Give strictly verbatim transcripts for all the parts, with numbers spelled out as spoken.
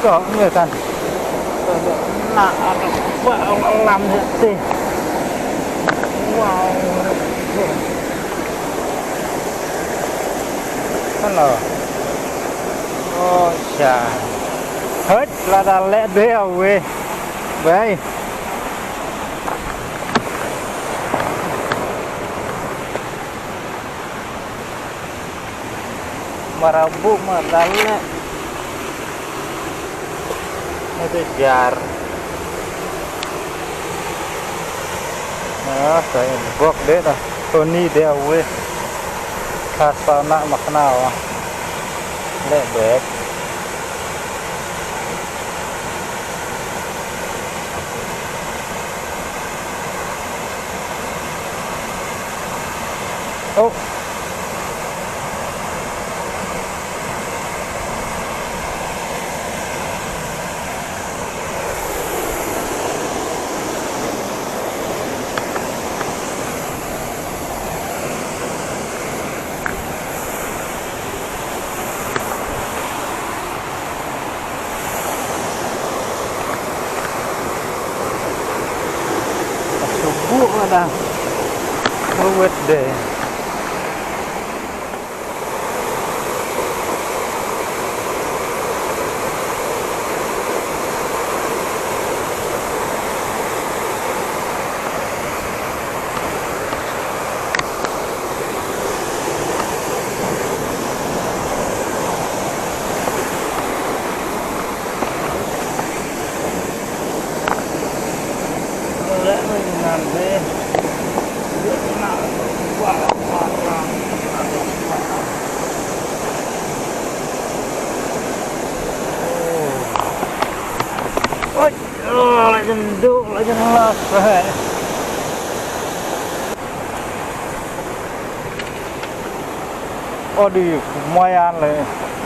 Ko ngi tan. Na lam ti. Wow. Hello. Oh, cha. Hei, la da leh dei a we. Bai. Marabu ma dal ne. Ade jar. Ah, sa in bok de da. Tony de a we. Khas pa na ma khana wa. Le bet. Oh. Subuh dah. Ruwet deh. Oi, oh, la jenduk, la jelas. Odi, moyan le.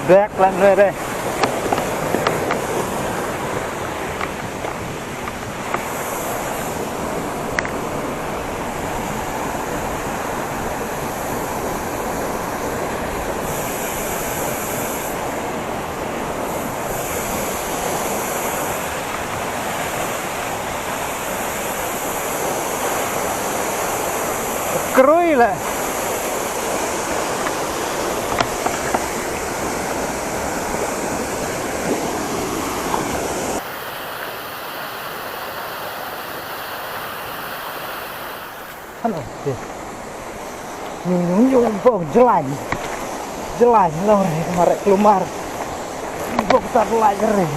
Dek lan re re. Krui le. Hano, eh. Yung, yung, yung bok jelain. Jelain lo re, mare klumar. Bok tak lai re.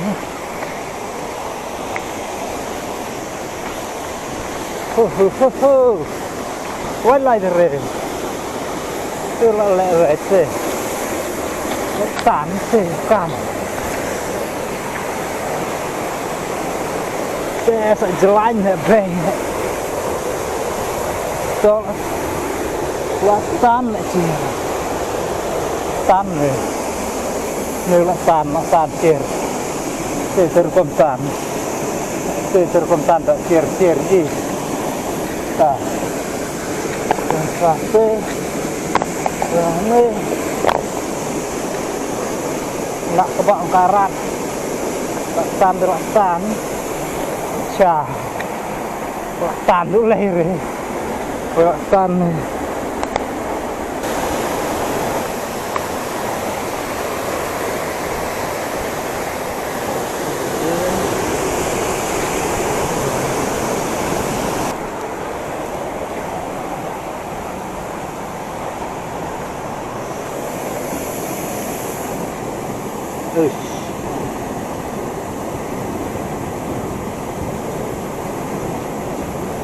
Ho, ho, ho, ho. Wai lai re. Tu la le re te. Tan te kan. Te sa jelain he beng. To la tan ne chi. Tan ne. Ne la tan, la tan kir. Te ter kom tan. Te ter kom tan da kir, kir ji. Ta. Sa te. Sa ne. Nak kebak angkarat. Lak tan, lak tan. Cha. Lak tan tu leh re. Lak tan. Uish.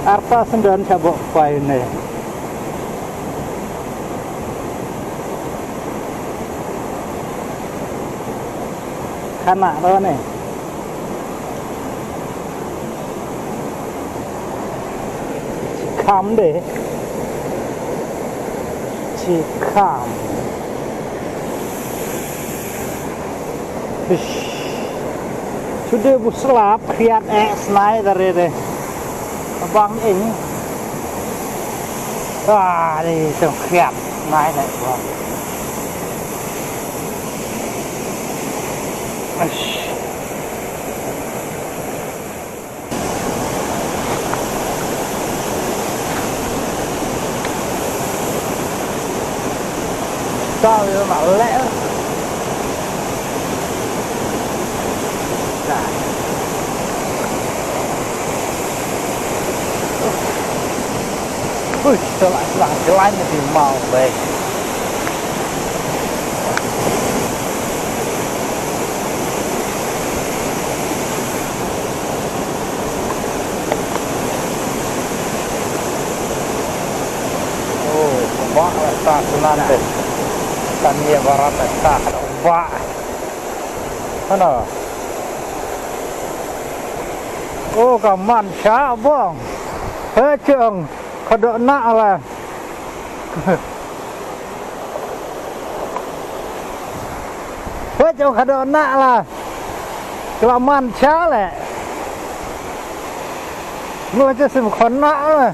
Arta sendon chabok pai ne. Kana do ne. Kam de. Kam. Ish. Sude bu slap khriat eh snai dare de. Abang ing. Ah, de tu khriat snai de. Ish. Tao yo ma lẹ. Ui, tao lại làng cái lái này thì màu về. Oh, ba ta sunan te. Tania barat ta ba. Ano? Oh, ka man sha bong. He chong, ka do na la. Hei, jong ka do na la. Kla man cha le. Ngo che sim khon na la.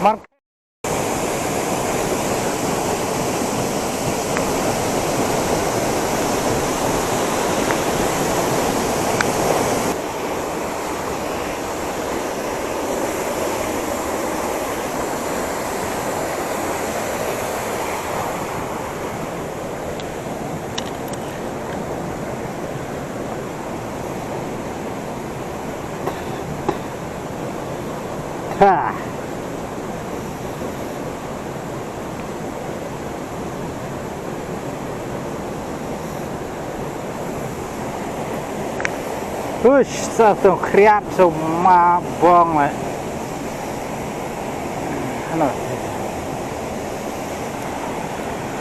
Mar Ha. Ush, sa song khriat so ma bong le. Ano.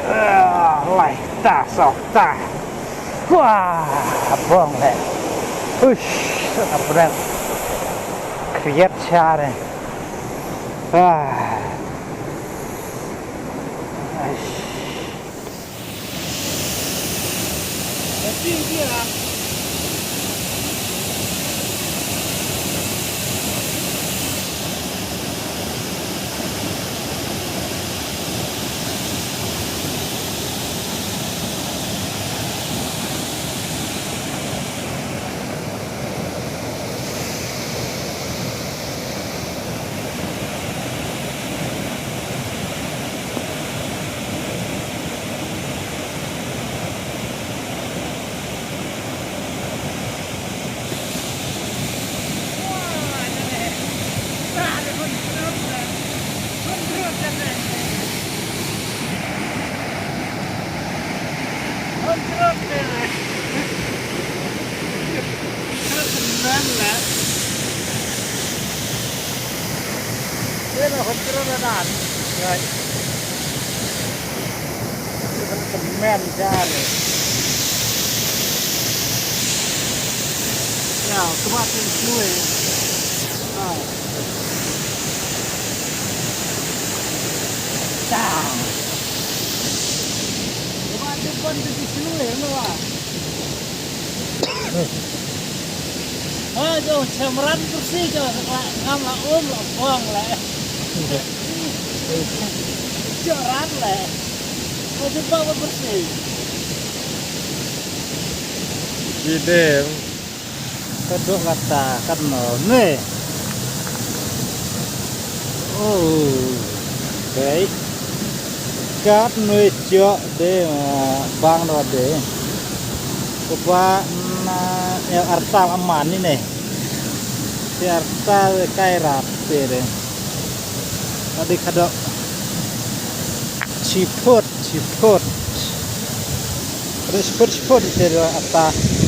Ah, lai ta so ta. Wah, bong le. Ush, sa bret. Khriat cha le. Ah. Ush. Ila hot kro na dan. Right. Kmen jare. Ya, kema tin sue. Ah. Down. Kema tin pon tin sue, no. Ha, jo, chamran kursi jo, ngam la um la bong la. Jo ran la. Ko jumpa bersih. Gidem. Ka dok kata kan no ne. Oh. Okay. Kat nui jok de, ah, bang ro de. Ko ba na, eh, artal aman ni ne. Te artal kai rap te de. Adi ka dok. Chipot, chipot. Spur spur ite do ata.